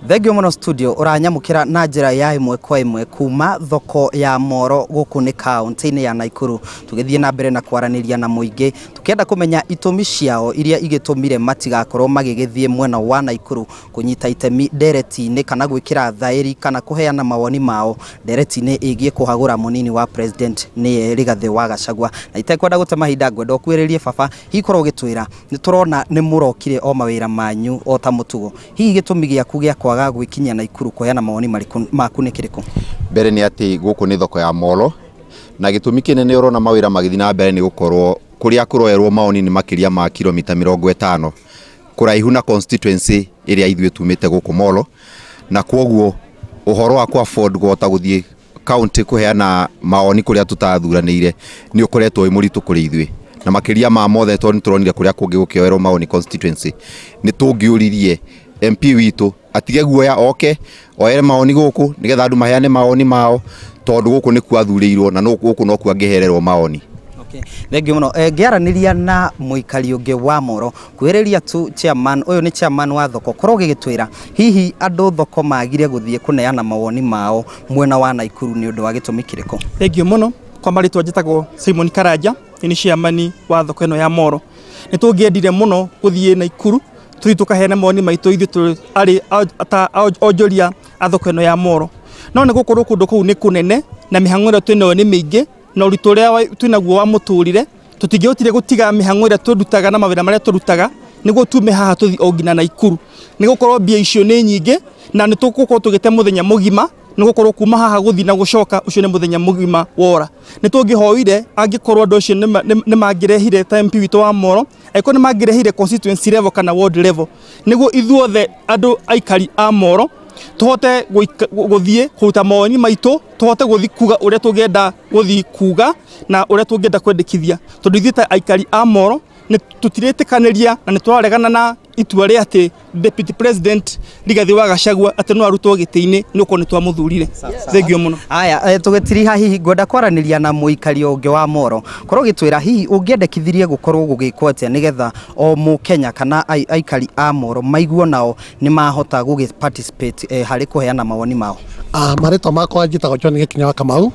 Thengio mũno studio. Ũranyamũkĩra na njĩra ya ĩmwe kwa ĩmwe kuma thoko ya Moro gũkũ nĩ kaunti-inĩ ya Nakuru, tũgĩthiĩ na mbere na kwaranĩria na mũingĩ, tũkĩenda kũmenya itũmi ciao iria igĩtũmire matigakorwo magĩgĩthiĩ mwena wa Nakuru kũnyita itemi ndereti-inĩ kana gwĩkĩra thaĩri kana kũheana mawoni mao ndereti-inĩ ĩgiĩ kũhagũra mũnini wa president nĩye Rigathĩ wa Gachagua. Na itekwenda gũte mahinda, ngwenda ũkuĩrĩrie baba, hihi korwo ũgĩtwĩra, nĩ tũrona nĩ mũrokire o mawĩra manyu o ta mũtugo, hihi gĩtũmi gĩaku gĩa kwaga gwĩkinyia Nakuru kũheana mawoni marĩkũ maku nĩ kĩrĩkũ? Mbere nĩ atĩ gũkũ nĩ thoko ya Molo, na gĩtũmi kĩnene ũrona mawĩra magĩthiĩ na mbere nĩ gũkorwo kũrĩa kũroerwo maoni nĩ makĩria ma kilomita 50 kũraihu na constituency ĩrĩa ithuĩ tumĩte gũkũ Molo, na kwoguo ũhoro wa ku afford kũhota gũthiĩ county kũheana maoni kũrĩa tũtathuranĩire nĩ ũkoretwo wĩ mũritũ kũrĩ ithuĩ. Na makĩria ma mothe, tondũ nĩ tũronire kũrĩa kũngĩ gũkĩoerwo maoni constituency, nĩ tũngĩũririe MP witũ atige guoya, oke oere maoni gũkũ nĩgetha andũ maheane maoni mao, tondũ gũkũ nĩkuo athurĩirwo na gũkũ nokuo angĩhererwo maoni. Okay. Thengiũ mũno. Ngĩaranĩria na mũikari ũngĩ wa Moro, kwĩrĩria tu chairman, ũyũ nĩ chairman wa thoko, korwo ũgĩgĩtwĩra hihi andũ thoko magire gũthiĩ kũneana mawoni mao mwena wa Nakuru nĩ ũndũ wa gĩtũmi kĩrĩkũ? Thengio mũno. Kwa marĩtwa njĩtagwo Simon Karanja, nĩ chairman wa thoko ĩno ya Moro. Nĩ tũngĩendire mũno gũthiĩ Nakuru tũthiĩ tũkaheana mawoni maitũ ithuĩ tũrĩ arĩ ta onjoria a thoko ĩno ya Moro, no nĩ gũkorwo kũndũ kũu nĩ kũnene na mĩhang'o ĩrĩa twĩnayo nĩ mĩingĩ na ũritũ ũrĩa twĩnaguo wa mũtũrĩre, tũtingĩhotire gũtiga mĩhang'o ĩrĩa tũrutaga na mawĩra marĩa tũrutaga nĩguo tume haha tũthiĩ o nginya Nakuru, nĩ gũkorwo mbia icio nĩ nyingĩ na nĩ tũgũkorwo tũgĩte mũthenya mũgima, nĩ gũkorwo kuma haha gũthiĩ na gũcoka ũcio nĩ mũthenya mũgima wora. Nĩ tũngĩhoire angĩkorwo andũ acio nĩ mangĩrehire ta MP witũ wa Moro, angĩkorwo nĩ mangĩrehire constituency level kana ward level, nĩguo ithuothe andũ aikari a Moro tũhote gũthiĩ kũruta mawoni maitũ, tũhote gũthiĩ kuga ũrĩa tũngĩenda gũthiĩ kuga na ũrĩa tũngĩenda kwendekithia, tondũ ithuĩ ta aikari a Moro nĩ tũtiretĩkanĩria na nĩ tũraregana na itua rĩa atĩ Deputy President Rigathĩ wa Gachagua atĩ no arutwo gĩtĩ-inĩ nĩ ũkorwo nĩ twamũthurire. Thengio mũno. Aya, tũgĩtiriha, hihi ngwenda kwaranĩria na mũikari ũngĩ wa Moro, korwo ũgĩtwĩra hihi ũngĩendekithirie gũkorwo gũgĩkwo atĩa nĩgetha o mũkenya kana aikari a Moro maiguo nao nĩ mahota gũgĩ participate harĩ kũheana mawoni mao. Marĩtwa makwa njĩtagwo John Gĩkinya wa Kamau.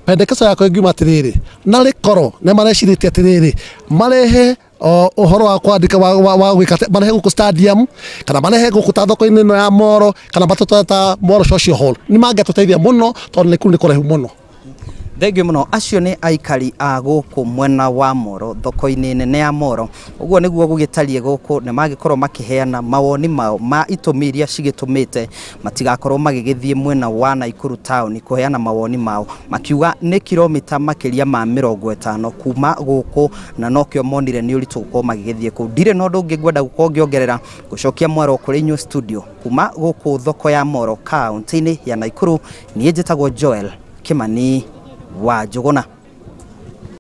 Pendekezo yakwa ingiuma atĩrĩrĩ, na rĩkorwo nĩ marecirĩtie atĩrĩrĩ, marehe o ũhoro wa kwandĩka wa gwĩka, marehe gũkũ stadium kana marehe gũkũ ta thoko-inĩ ĩno ya Moro kana matũtware ta Moro Social Hall, nĩ mangĩatũteithia mũno tondũ Nakuru nĩ kũraihu mũno. Thengio mũno. Acio nĩ aikari a gũkũ mwena wa Moro, thoko-inĩ nene ya Moro. Ũguo nĩguo gũgĩtariĩ gũkũ, nĩ magĩkorwo makĩheana mawoni mao ma itũmi iria cigĩtũmĩte matigakorwo magĩgĩthiĩ mwena wa Nakuru town kũheana mawoni mao, makiuga nĩ kilomita makĩria ma 50 kuma gũkũ na nokĩo monire nĩ ũritũ gũkorwo magĩgĩthiĩ kũu. Ndirĩ na ũndũ ũngĩ ngwenda gũkorwo ngĩongerera, gũcokia mwaro kũrĩ inyuĩ studio. Kuma gũkũ thoko ya Moro, kaunti-inĩ ya Nakuru, niĩ njĩtagwo Joel Kimani wa Njũgũna.